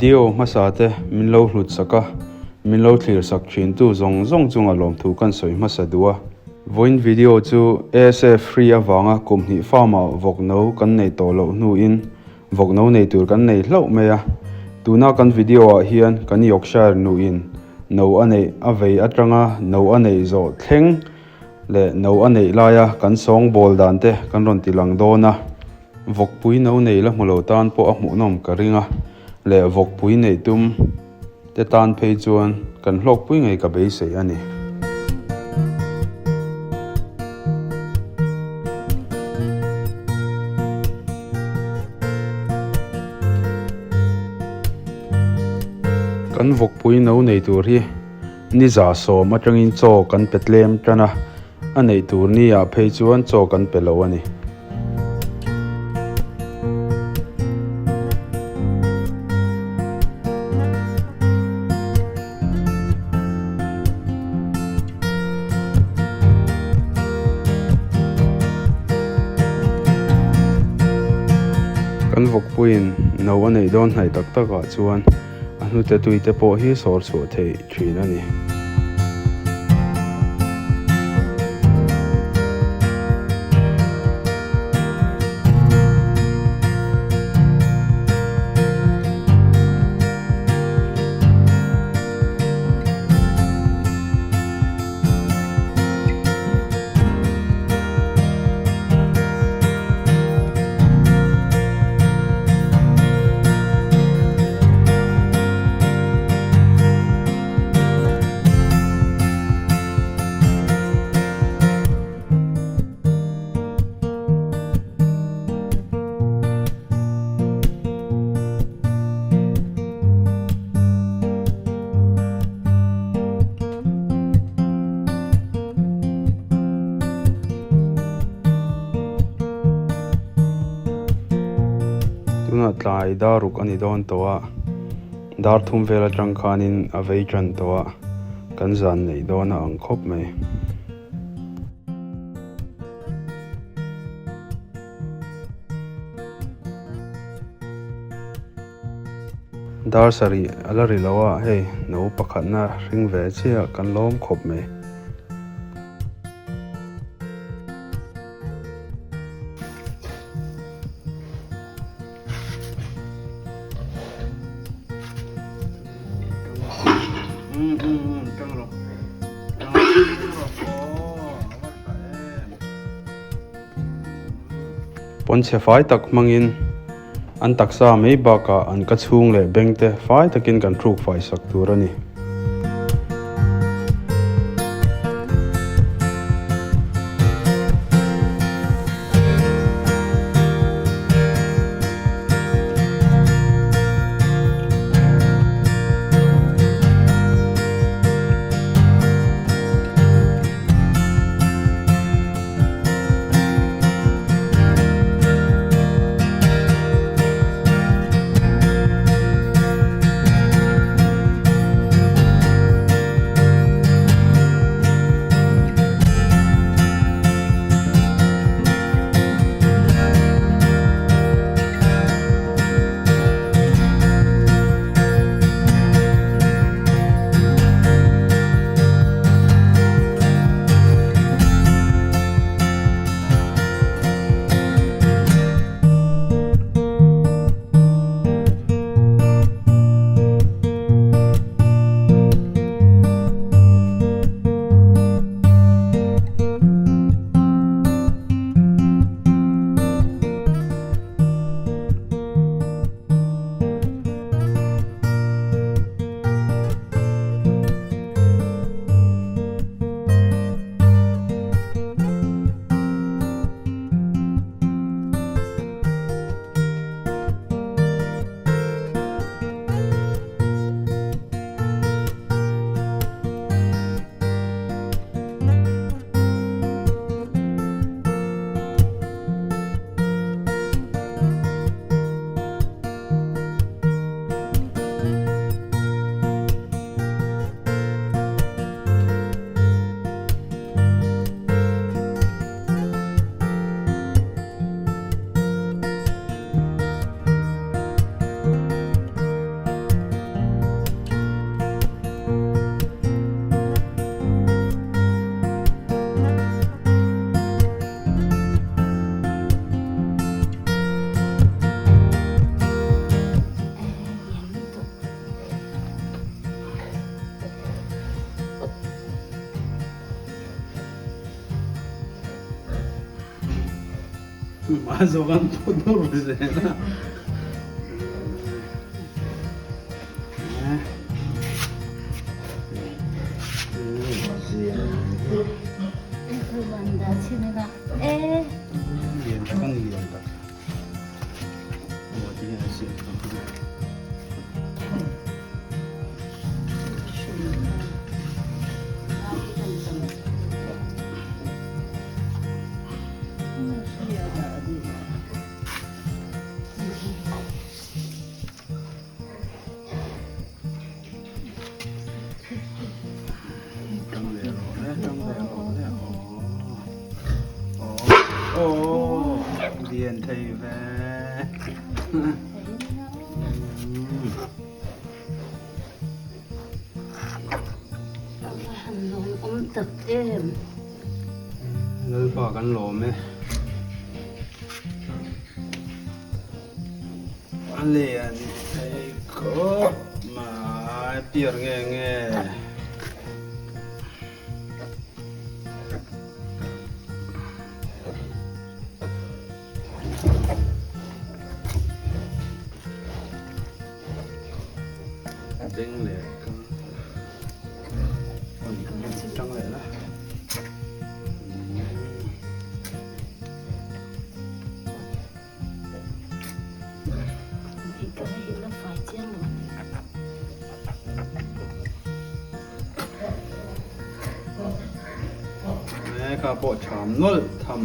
Video hmasa te min lo hlut sak a, min lo thlir sak thin tu zawng zawng chunga lawmthu kan sawi hmasa duh a. Vawiin video chu ASF free avanga kum hnih farm ah vawk no kan nei tawh loh hnuin vawk no nei tur kan nei hlauh mai a. Tuna kan video ah hian kan Yorkshire nuin no a neih a vei atanga no a neih zawh thleng leh no a neih laia kan sawngbawl dan te kan rawn ti lang dawn a. Vawkpui no nei la hmu lo tan pawh a hmuhnawm ka ring a, leh vawkpui neih tum te tan phei chuan kan hlawkpui ngei ka beisei a ni. Kan vawkpui no nei tur hi ni 110 atangin chaw kan pe tlem tan a, a neih tur ni ah phei chuan chaw kan pe lo a ni. Kan vawkpuiin no a neih dawn hnaih tak takah chuan a hnute tuite pawh hi sawr chhuah theih thin a ni. Tunah tlai dar ruk a ni dawn tawh a, dar thum vel atang khanin a vei tan tawh a, kan zan neih dawn a ang khawp mai. Dar sarih a la ri lo a, hei no pakhatna hring ve chiah kan lawm khawp mai. Pawnchhe fai tak hmangin an taksa mai bakah an ka chhung leh beng te fai takin kan hruk fai sak tur a ni. A zawk an put dur zel a. Lian tak a ni lian tak. Aw ti hian a siam tak a. Lian thei ve. Lalpa kan lawm e. A lian thei khawp mai piar nge nge. Beng leh ka tang leh la. Kha pawh tham nawlh tham.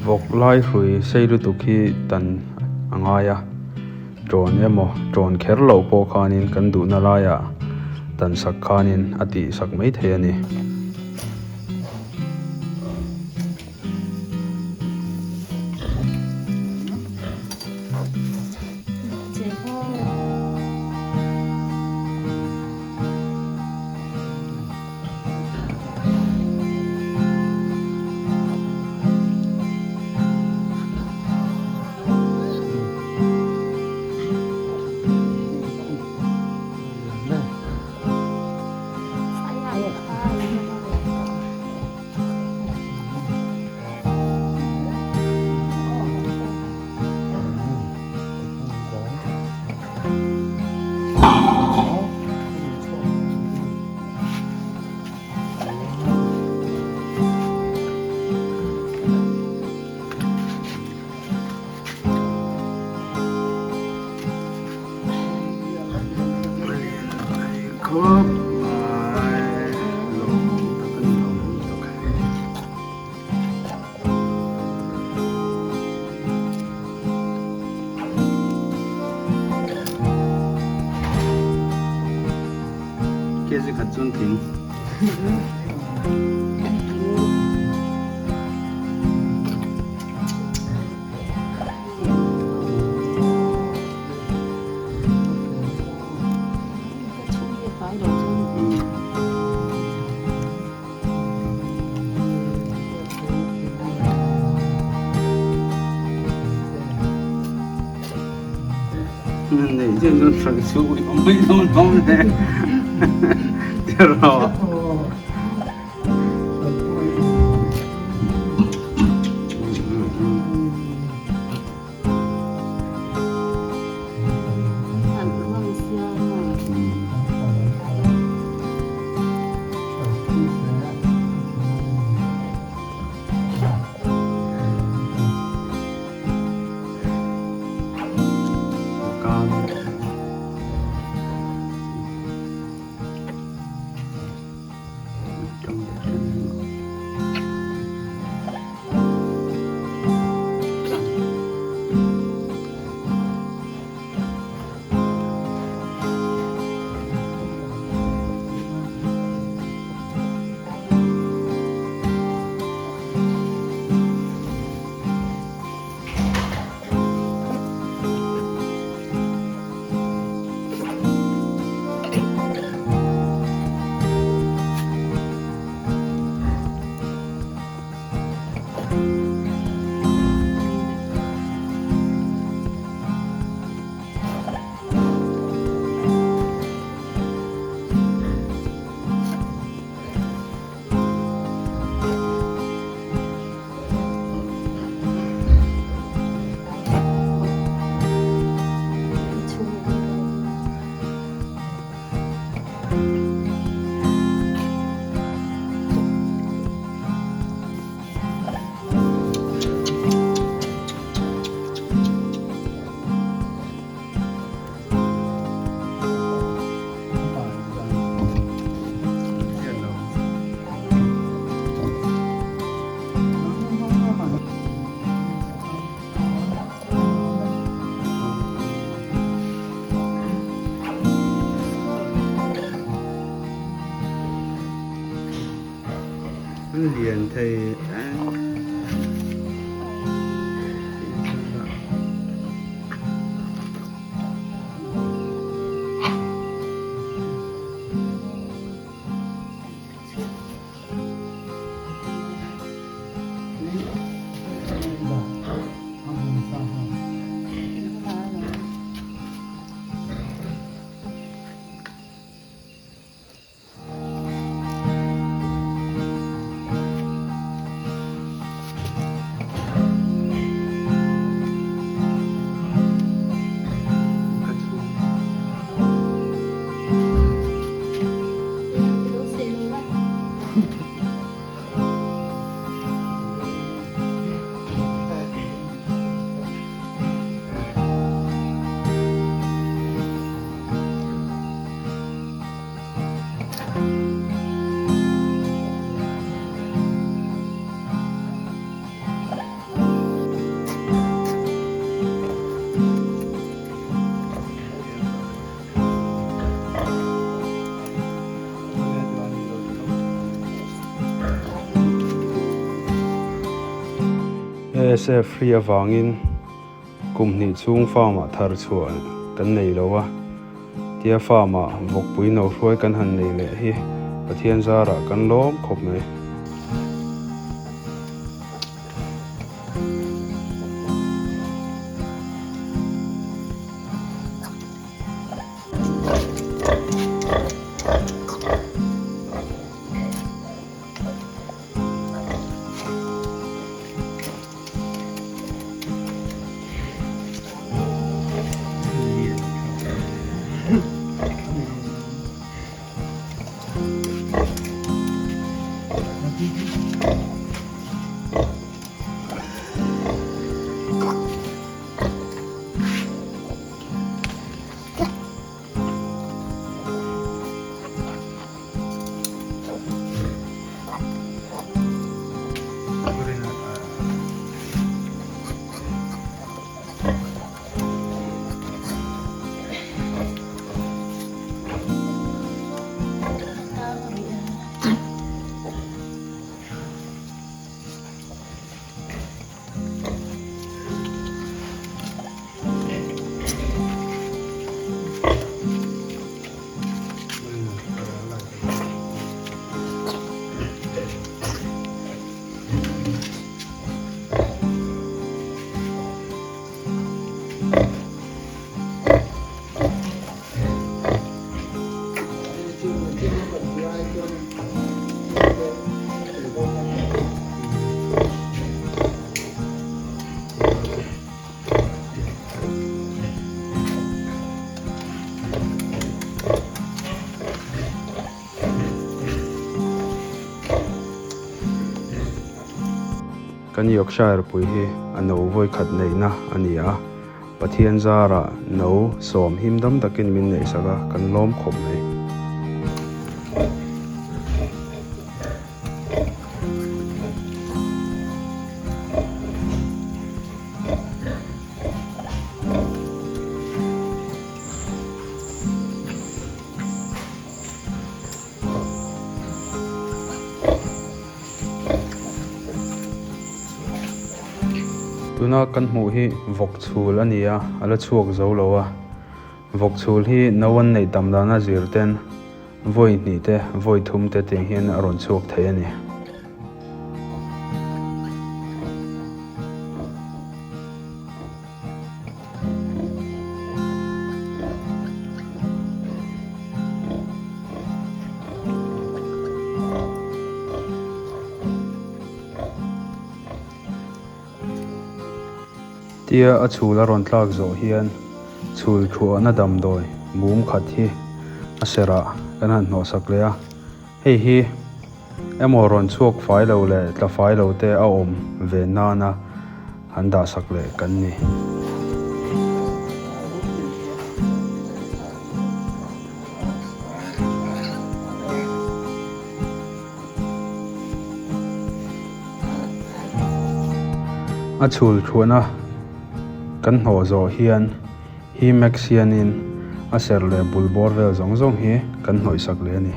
Vawk lai hrui sei lutuk hi tan a ngai a tawn emaw tawn kher loh pawh khanin kan duhna laiah tan sak khanin a tih sak mai thei a ni. khat chuan tling. Nei chian chuan hralh chu ui awm mai dawn hlawm le tiraw. Lian thei ASF hri avangin kum hnih chhung farm ah thar chhuah kan nei lo a, tia farm ah vawkpui no hruai kan han nei leh hi Pathian zarah kan lawm khawp mai. Kan Yorkshire pui hi a no vawikhat neihna a ni a, Pathian zarah no sawm him dam takin min neihsak a, kan lawm khawp mai. Tuna kan hmuh hi vawk chhul a ni a, a la chhuak zo lo a. Vawk chhul hi no an neih tam dana zir ten vawi hnih te vawi thum te tiang hian a rawn chhuak thei a ni. Tia a chhul a rawn tlak zawh hian chhul thuahna damdawi mum khat hi a serh ah kan han hnawh sak leh a, hei hi emaw rawn chhuak fai lo leh tla fai lo te a awm ve nana han dah sak leh kan ni. A chhul thuahna kan hnawh zawh hian hi max hianin a serh leh bul bawr vel zawng zawng hi kan hnawih sak leh a ni.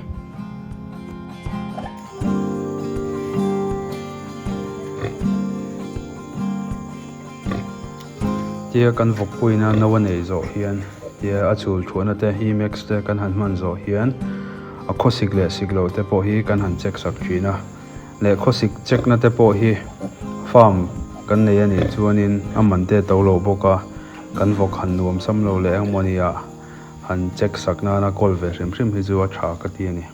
Tia kan vawkpuina no a neih zawh hian tia a chhul thuahna te hi max te kan han hman zawh hian a khawsik leh sik loh te pawh hi kan han check sak thin a. Leh khawsik check na te pawh hi farm kan nei a nih chuanin a man te to lo bawk a, kan vawk han nuam sam lo leh engemaw nia han check sak nana kawl ve hrim hrim hi chu a tha ka ti a ni.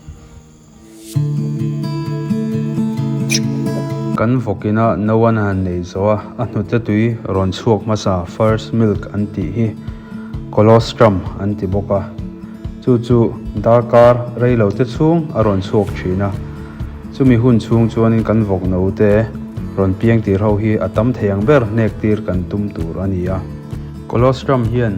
Kan vawk ina no an han nei zo a, a hnute tui rawn chhuak hmasa first milk an tih hi colostrum an ti bawk a, chu chu darkar rei lo te chhung a rawn chhuak thin a. Chumi hun chhung chuanin kan vawk note rawn piang tir ho hi a tam thei ang ber hnek tir kan tum tur a ni a. Colostrum hian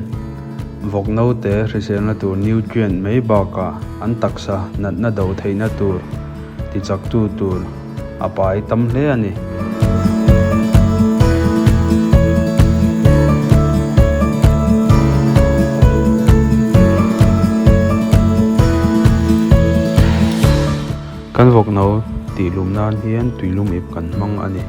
vawk note hriselna tur nutrient mai bakah an taksa natna do theihna tur tichaktu tur a pai tam hle a ni. Kan vawk no tih lum nan hian tui lum ip kan hmang a ni.